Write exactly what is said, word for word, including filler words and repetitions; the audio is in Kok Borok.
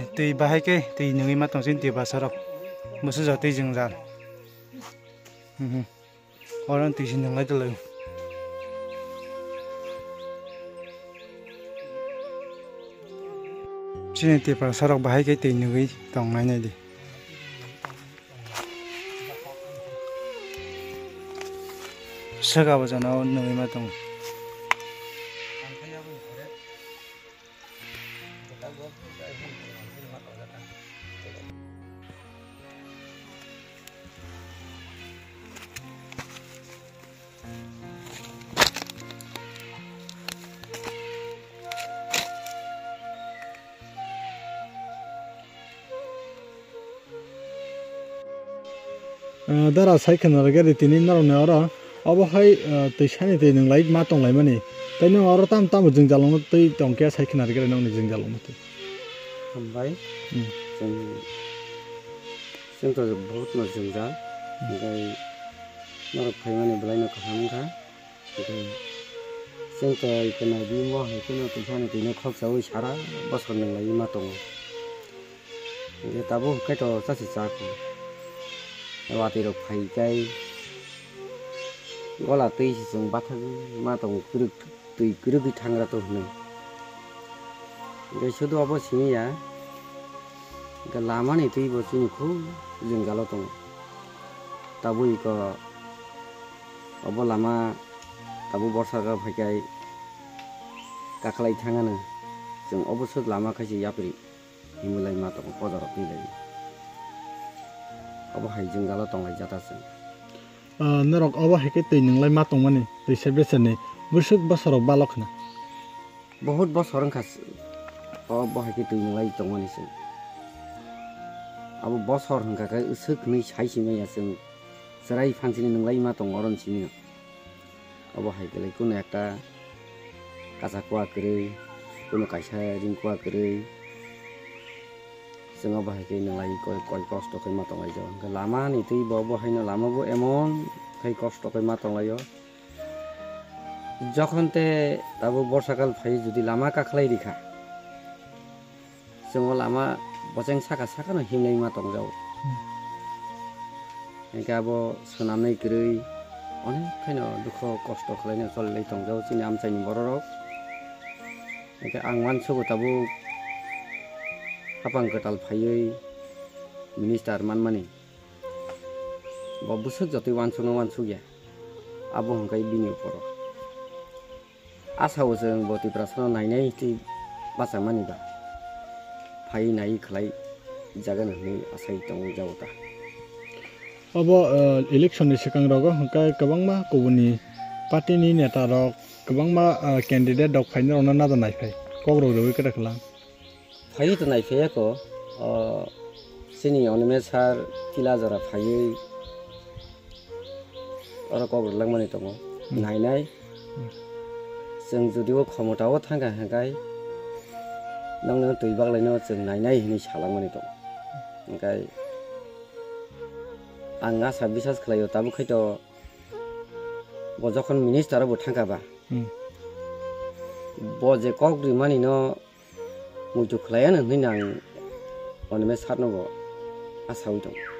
Twi bahai khe twi nungwi ma tong chini Tiprasa rok. Bwswk jotwi jwngjal. Mhm. Oro twi si nunglai tonglaio. Chini Tiprasa rok bahai khe twi nungwi tongnai nai di. Swk abo jana o nungwi ma tongo. Ah, dara sai khwna rwgwi tini norokni oro obo hai, ah, twi sani twi nwnglai ma tonglaimani. Tei nwng oro tam tamo jwngjal wngwi twi tongkhe sai khwna rwgwi nokni jwngjal wngwi twi. Hambai. Hmm. Chwng, chwng to bahut no jwngjal. Hmm. Hwnkhe norok phaimani belai no kaham wngkha. Chwng twi kwnai bini bo hai kheno twi sani twi no khoksaui sara bosor nwnglaiwi ma tongo. Hwnkhe tabuk khe to chasi cha kho. Watwi rok phai kai gola twi se chwng bathagwi ma tongo, kwrwk twi kwrwgwi thangra to hwnwi. Hwnkhe sudu obo simi ya, hwnkhe lamani twi bo chini khub jwngjalo tongo. Tabuk iko obo lama tabuk borsa khe phaikai kakhlai thangano, chwng obo swk lama khaisa yapri himlai ma tongo, pojarok twi lai. Obo hai jwngjalo tonglai jata chwng. Ah, norok obo hai khe twi nwnglai ma tongmani twi se beserni bwswk bosor rok balok khna. Bahut bosor wngkha s-, o bo hai khe twi nwnglai tongmani chwng. Abo bosor hwnkha khe swk hwnwi sai simi ya chwng chwrai phansini nwnglai ma tongo oro ni simi no. Obo hai khe lai kunu ekta kacha kua kwrwi, kunu kaisa ring kua kwrwi. Chwng obo hai khe nwnglai koi, koi kosto khe ma tonglai jago. Hwnkhe lama ni twi bo, bo haino lama bo emon khai kosto khe ma tonglaio. Jokhon te tabuk borsa kal phai jodi lama kakhlai rikha, chwng o lama bocheng saka saka no himlai ma tongjago. Hmm. Hwnkhe abo swnamnai kwrwi onek khaino dukho kosto khlaino cholilai tongjago chini amchaini bororok. Hwnkhe ang uansugo tabuk hapang kwtal phaiwi minister manmani. Bo bwswk jotoi uansukno uansukya. Abo hwnkhe bini uporo. Asao chwng bo Tiprasano nainai tei bachangmani ba. Phai nai khlai jagano hwnwi asai tongwi jago ta. Obo, eh, election ni swkang rogo hwnkhe kwbangma kubuni party ni neta rok, kwbangma, eh, candidate rok phaina rokno nada naiphai. Kok rok rwui kwrwklang. Phaiwi to naiphaiya ko, o, chini Onime sir Tilajora phaiwi oro kok rwlangmani tongo. Hmm. Nainai. Hmm. Chwng jodi o khomota o thangkha hwnkhe nokno twi baklaino chwng nainai hinwi salangmani tongo. Hwnkhe ang asa bisas khlaio tabuk khai to bo jokhon minister o bo thangkha ba. Hmm. Bo je kok rimani no muitu khlaiya no hwnwi ang Onime sir no bo asaui tongo.